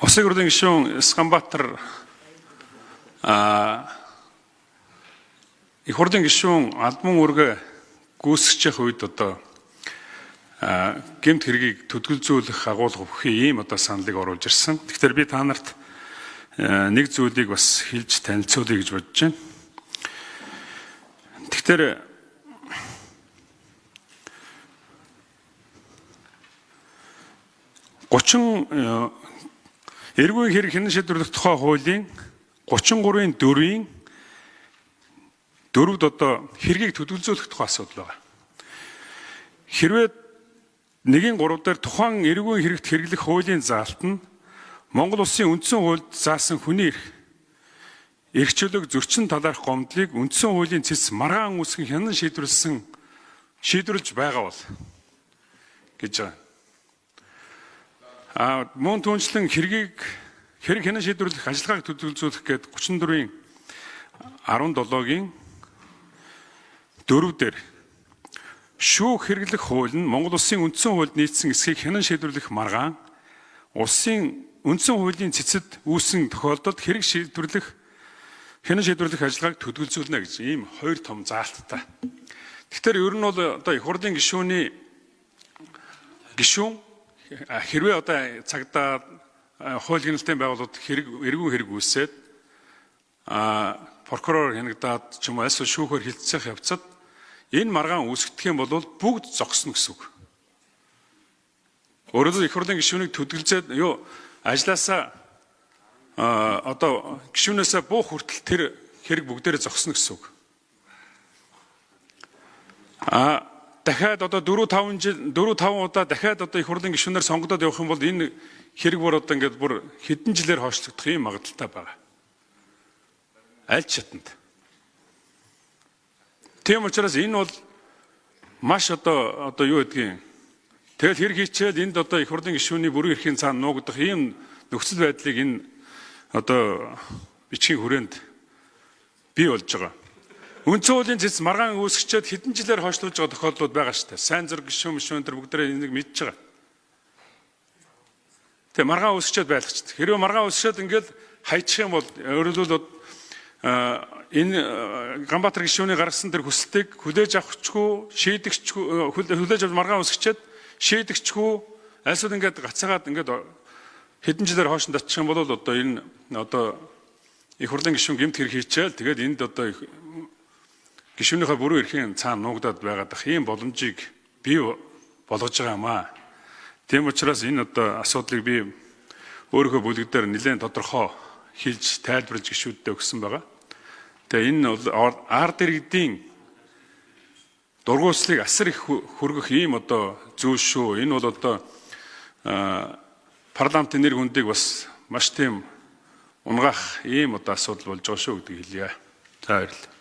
Улсын хурлын гишүүн Ганбаатар их хурлын гишүүн албан үүргээ гүйцэтгэх үед одоо гэмт хэргийг төдгөлзүүлэх агуулга бүхий ийм одоо саналыг оруулж ирсэн. Тэгэхээр би та нарт нэг зүйлийг бас хэлж танилцуулъя гэж бодож байна. Тэгэхээр 30 эргүүн хэрэг хянан шийдвэрлэх тухай хуулийн 33-ын 4-ийн 4-д одоо хэргийг төдөлзүүлэх тухай асуудал байгаа. Хэрвээ 1-ийн 3 дээр тухайн эргүүн хэрэгт хэрэглэх хуулийн заалт нь Монгол Улсын үндсэн хуульд заасан хүний эрх, эрх чөлөөг зөрчин талаарх гомдлыг үндсэн хуулийн цэц маргаан үүсгэн хянан шийдвэрлэж байгаа бол гэж байгаа. Мөн түншлэн хэрэг хянан шийдвэрлэх ажиллагааг төдөлзүүлэх гээд 34-ийн 17-гийн 4 дээр шүүх хэрэглэх хууль нь Монгол Улсын үндсэн хуульд нийцсэн эсхийг хянан шийдвэрлэх маргаан улсын үндсэн хуулийн цэцэд үүссэн тохиолдолд хэрэг шийдвэрлэх хянан шийдвэрлэх ажиллагааг төдөлзүүлнэ гэж ийм хоёр том заалттай. Тэгэхээр ер нь бол одоо их хурлын гишүүний гишүүн хэрвээ одоо цагдаа хууль хяналтын байгууллагууд хэрэг эргүүн хэрэг үүсээд прокурор хянагдаад ч юм уу эсвэл шүүхээр хилцэх явцад энэ маргаан үүсгэх юм бол бүгд зогсно гэсэн үг. Өөрөөр их хурлын гишүүнийг төдөлзөөд юу ажлаасаа одоо гишүүнээсээ буух хүртэл тэр хэрэг бүгдээрээ зогсно гэсэн үг. Дахиад одоо 4 5 жил 4 5 удаа дахиад одоо их хурлын гишүүнээр сонгогдоод явах юм бол энэ хэрэг бүр одоо ингээд бүр хэдэн жилээр хойшлогдох юм магадлалтай байгаа. Аль ч шатанд. Тийм учраас энэ бол маш одоо юу гэдгийг тэгэл хэрэг хийчээд энд одоо их хурлын гишүүний бүрэн эрхийн цаана нуугдах ийм нөхцөл байдлыг энэ одоо бичгийн хүрээнд бий болж байгаа. Үндсэн хуулийн цэц маргаан үүсгэчээд хэдэн жилээр хойшлуулж байгаа тохиолдлууд байгаа шүү дээ. Сайн зэрэг гишүүн мишүүн энэ бүгдээрээ энийг мэдж байгаа. Тэгээ маргаан үүсгэчээд байлгачихдаг. Хэрвээ маргаан үүсгэчээд ингээд хайчих юм бол өөрөлдвөл энэ Ганбаатар гишүүний гаргасан тэр хүсэлтийг хүлээж авахчгүй, шийдэгчгүй, хүлээж авч маргаан үүсгэчээд шийдэгчгүй, альсууд ингээд гацаагаад ингээд хэдэн жилээр хойш нь татчих юм бол одоо энэ одоо их хурлын гишүүн гэмт хэрэг хийчихэл тэгээд энд одоо гишүүнийхээ бүрэн эрхийн цаана нуугдаад байгаад ах ийм боломжийг бий болгож байгаа юм аа. Тийм учраас энэ одоо асуудлыг би өөрийнхөө бүлэг дээр нэлээд тодорхой хэлж тайлбарлаж гишүүддээ өгсөн байгаа. Тэгээ энэ бол ард иргэдийн дургуутслыг асар их хөргөх ийм одоо зүйл шүү. Энэ бол одоо парламентын нэр хүндийг бас маш тийм унгаах ийм одоо асуудал болж байгаа шүү гэдгийг хэлье. За баярлалаа.